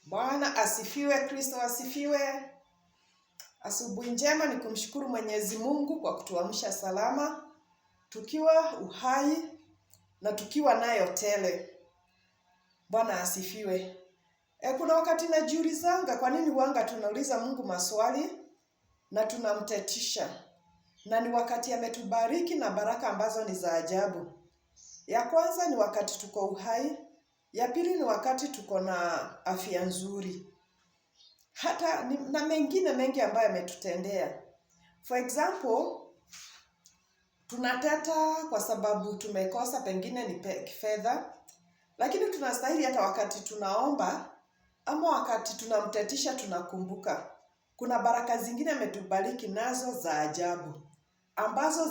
Bwana asifiwe, Kristo asifiwe. Asubuhi njema ni kumshukuru Mwenyezi Mungu kwa kutuamsha salama tukiwa uhai na tukiwa nayo tele. Bwana asifiwe. Kuna wakati najiulizanga kwa nini huanga tunauliza Mungu maswali na tunamtetisha, na ni wakati ametubariki na baraka ambazo ni za ajabu. Ya kwanza ni wakati tuko uhai, ya pili ni wakati tuko na afya nzuri, hata na mengine mengi ambayo ametutendea. For example, tunateta kwa sababu tumekosa pengine ni fedha, lakini tunastahili hata wakati tunaomba ama wakati tunamtetisha tunakumbuka kuna baraka zingine ametubariki nazo za ajabu ambazo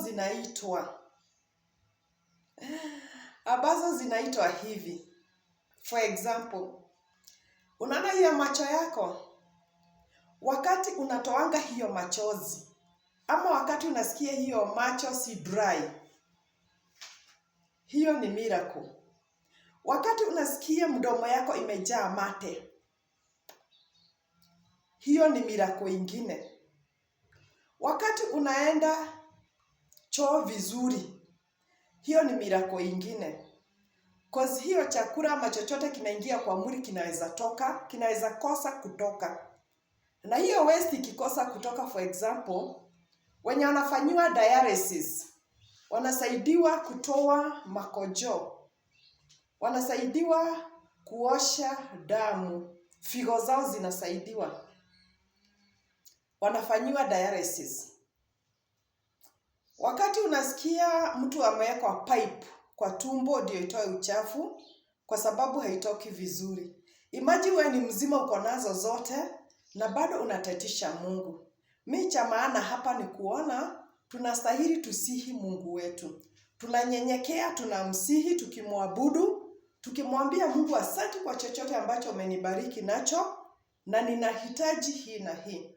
zinaitwa hivi. For example, unaona hiyo macho yako, wakati unatoanga hiyo machozi ama wakati unasikia hiyo macho si dry, hiyo ni miracle. Wakati unasikia mdomo yako imejaa mate, hiyo ni miracle ingine. Wakati unaenda choo vizuri, hiyo ni miracle ingine. 'Cause hiyo chakula ama chochote kinaingia kwa mwili kinaweza toka, kinaweza kosa kutoka. Na hiyo waste ikikosa kutoka, for example, wenye wanafanyiwa dialysis, wanasaidiwa kutoa makojo, wanasaidiwa kuosha damu, figo zao zinasaidiwa, wanafanyiwa dialysis. Wakati unasikia mtu amewekwa pipe kwa tumbo ndio itoe uchafu kwa sababu haitoki vizuri. Imagine wewe ni mzima, uko nazo zote na bado unatetisha Mungu. Mi cha maana hapa ni kuona tunastahili tusihi Mungu wetu. Tunanyenyekea, tunamsihi tukimwabudu, tukimwambia Mungu asante kwa chochote ambacho umenibariki nacho na ninahitaji hii na hii.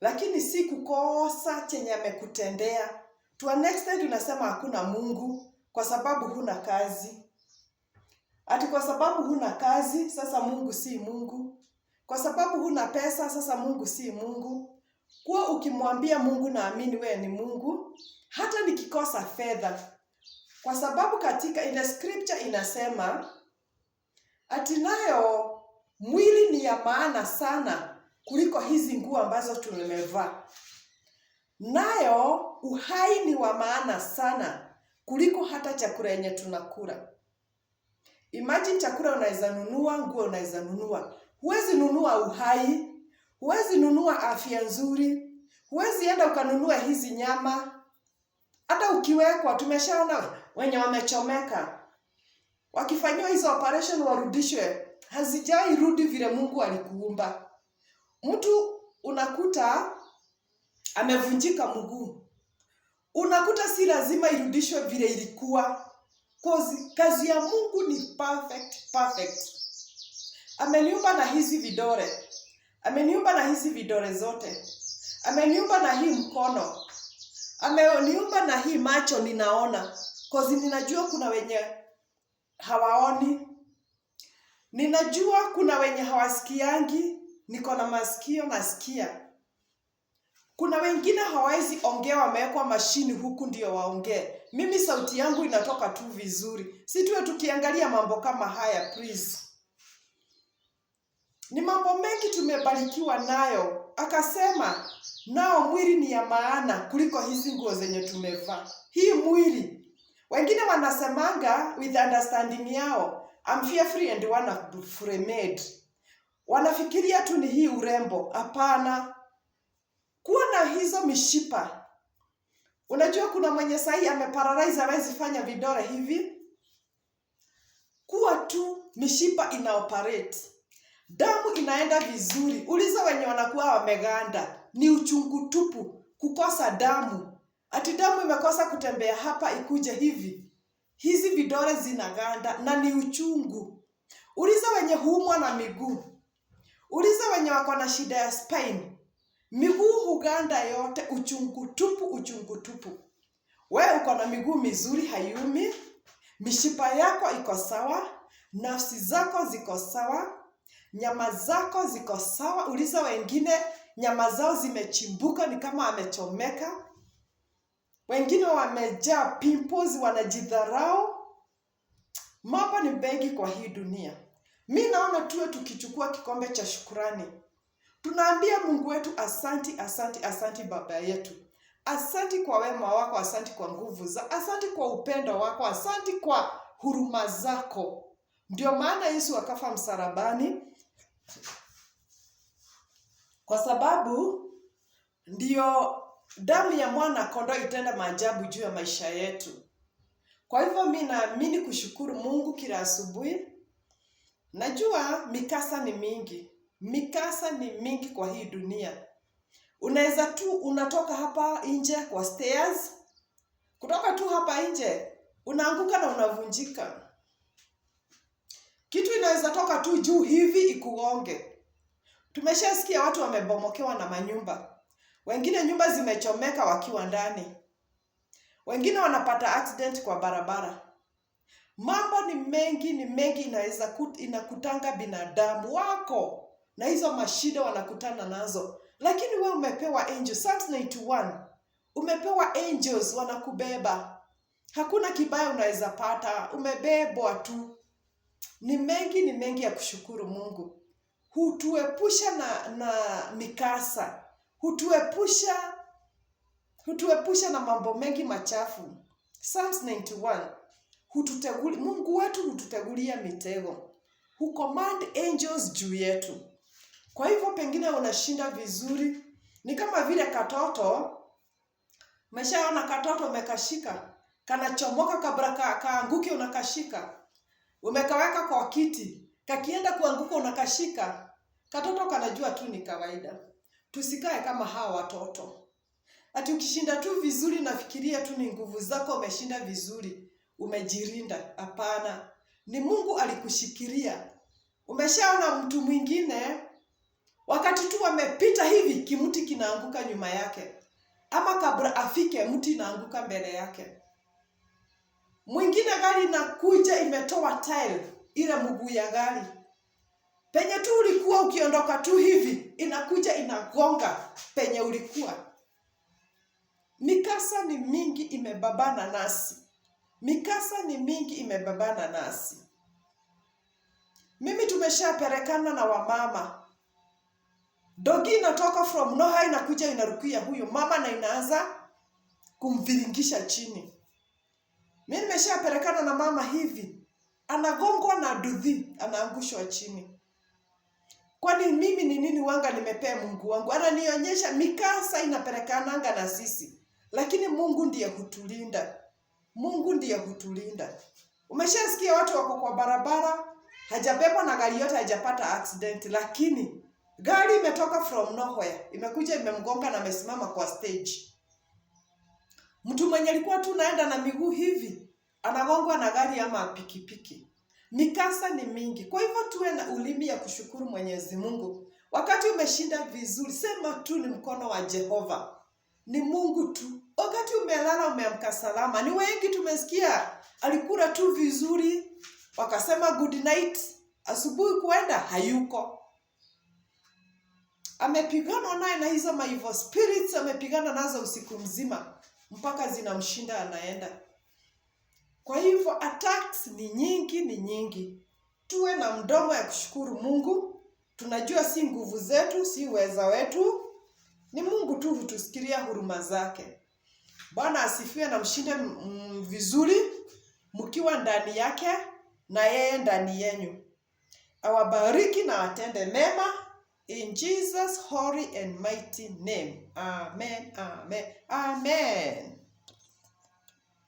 Lakini si kukosa chenye amekutendea. To an extent unasema hakuna Mungu kwa sababu huna kazi. Ati kwa sababu huna kazi, sasa Mungu si Mungu. Kwa sababu huna pesa, sasa Mungu si Mungu. Kuwa ukimwambia Mungu naamini wewe ni Mungu, hata nikikosa fedha. Kwa sababu katika in the scripture inasema ati nayo mwili ni ya maana sana kuliko hizi nguo ambazo tumevaa. Nayo uhai ni wa maana sana kuliko hata chakula yenye tunakula. Imagine chakula unaweza nunua, nguo unaweza nunua. Huwezi nunua uhai, huwezi nunua afya nzuri, huwezi enda ukanunua hizi nyama. Hata ukiwekwa, tumeshaona wenye wamechomeka wakifanyiwa hizo operation warudishwe, hazijai rudi vile Mungu alikuumba. Mtu unakuta amevunjika mguu, unakuta si lazima irudishwe vile ilikuwa. 'Cause kazi ya Mungu ni perfect, perfect. Ameniumba na hizi vidole, ameniumba na hizi vidole zote, ameniumba na hii mkono, ameniumba na hii macho ninaona, 'cause ninajua kuna wenye hawaoni, ninajua kuna wenye hawasikiangi, niko na masikio nasikia. Kuna wengine hawawezi ongea, wamewekwa mashini huku ndio waongee. Mimi sauti yangu inatoka tu vizuri. Si tuwe tukiangalia mambo kama haya please. Ni mambo mengi tumebarikiwa nayo. Akasema nao mwili ni ya maana kuliko hizi nguo zenye tumevaa. Hii mwili. Wengine wanasemanga with understanding yao, I'm fearfully and wonderfully made. Wanafikiria tu ni hii urembo. Hapana. Kuwa na hizo mishipa. Unajua kuna mwenye sahi ameparalyze hawezi fanya vidole hivi. Kuwa tu mishipa ina operate. Damu inaenda vizuri. Uliza wenye wanakuwa wameganda. Ni uchungu tupu kukosa damu. Ati damu imekosa kutembea hapa ikuje hivi. Hizi vidole zinaganda na ni uchungu. Uliza wenye huumwa na miguu. Uliza wenye wako na shida ya spine. Miguu huganda yote, uchungu tupu, uchungu tupu. We uko na miguu mizuri haiumi, mishipa yako iko sawa, nafsi zako ziko sawa, Nyama zako ziko sawa. Uliza wengine, nyama zao zimechimbuka, ni kama amechomeka. Wengine wamejaa pimples, wanajidharau. Mambo ni mengi kwa hii dunia. Mi naona tuwe tukichukua kikombe cha shukurani, tunaambia Mungu wetu asanti, asanti, asanti Baba yetu, asanti kwa wema wako, asanti kwa nguvu za, asanti kwa upendo wako, asanti kwa huruma zako. Ndio maana Yesu akafa msalabani, kwa sababu ndio damu ya mwana kondoo itenda maajabu juu ya maisha yetu. Kwa hivyo mi naamini kushukuru Mungu kila asubuhi. Najua mikasa ni mingi, mikasa ni mingi kwa hii dunia. Unaweza tu unatoka hapa nje kwa stairs, kutoka tu hapa nje unaanguka na unavunjika. Kitu inaweza toka tu juu hivi ikugonge. Tumeshasikia watu wamebomokewa na manyumba, wengine nyumba zimechomeka wakiwa ndani, wengine wanapata accident kwa barabara. Mambo ni mengi, ni mengi, inaweza inakutanga binadamu wako na hizo mashida wanakutana nazo, lakini we umepewa angels. Psalms 91 umepewa angels wanakubeba, hakuna kibaya unaweza pata, umebebwa tu. Ni mengi, ni mengi ya kushukuru Mungu. Hutuepusha na mikasa, hutuepusha na mambo mengi machafu. Psalms 91 Mungu wetu hututegulia mitego, hucommand angels juu yetu. Kwa hivyo pengine unashinda vizuri, ni kama vile katoto, umeshaona katoto umekashika, kanachomoka kabla kaanguke, unakashika, umekaweka kwa kiti, kakienda kuanguka unakashika. Katoto kanajua tu ni kawaida. Tusikae kama hawa watoto, ati ukishinda tu vizuri nafikiria tu ni nguvu zako, umeshinda vizuri, umejirinda. Hapana, ni Mungu alikushikilia. Umeshaona mtu mwingine wakati tu amepita hivi, kimti kinaanguka nyuma yake, ama kabla afike mti inaanguka mbele yake. Mwingine gari inakuja imetoa tile ile mguu ya gari, penye tu ulikuwa ukiondoka tu hivi, inakuja inagonga penye ulikuwa. Mikasa ni mingi imebabana nasi, mikasa ni mingi imebabana nasi. Mimi tumeshapelekana na wamama, dogi inatoka from nowhere inakuja inarukia huyo mama na inaanza kumviringisha chini. Mimi nimeshapelekana na mama hivi, anagongwa na duthi, anaangushwa chini. Kwani mimi ni nini wanga nimepea Mungu wangu? Ananionyesha mikasa inapelekananga na sisi, lakini Mungu ndiye hutulinda. Mungu ndiye hutulinda. Umeshasikia watu wako kwa barabara, hajabebwa na gari yote, hajapata accident, lakini gari imetoka from nowhere, imekuja imemgonga na amesimama kwa stage. Mtu mwenye alikuwa tu naenda na miguu hivi anagongwa na gari ama pikipiki. Mikasa ni mingi. Kwa hivyo tuwe na ulimi ya kushukuru Mwenyezi Mungu. Wakati umeshinda vizuri, sema tu ni mkono wa Jehova, ni Mungu tu. Wakati umelala umeamka salama, ni wengi tumesikia alikula tu vizuri, wakasema good night, asubuhi kuenda hayuko. Amepigana naye na hizo ma evil spirits, amepigana nazo usiku mzima mpaka zinamshinda anaenda. Kwa hivyo attacks ni nyingi, ni nyingi. Tuwe na mdomo ya kushukuru Mungu. Tunajua si nguvu zetu, si uweza wetu, ni Mungu tu hutusikilia huruma zake. Bwana asifiwe na mshinde vizuri mkiwa ndani yake na yeye ndani yenyu. Awabariki na atende mema in Jesus holy and mighty name. Amen, amen, amen.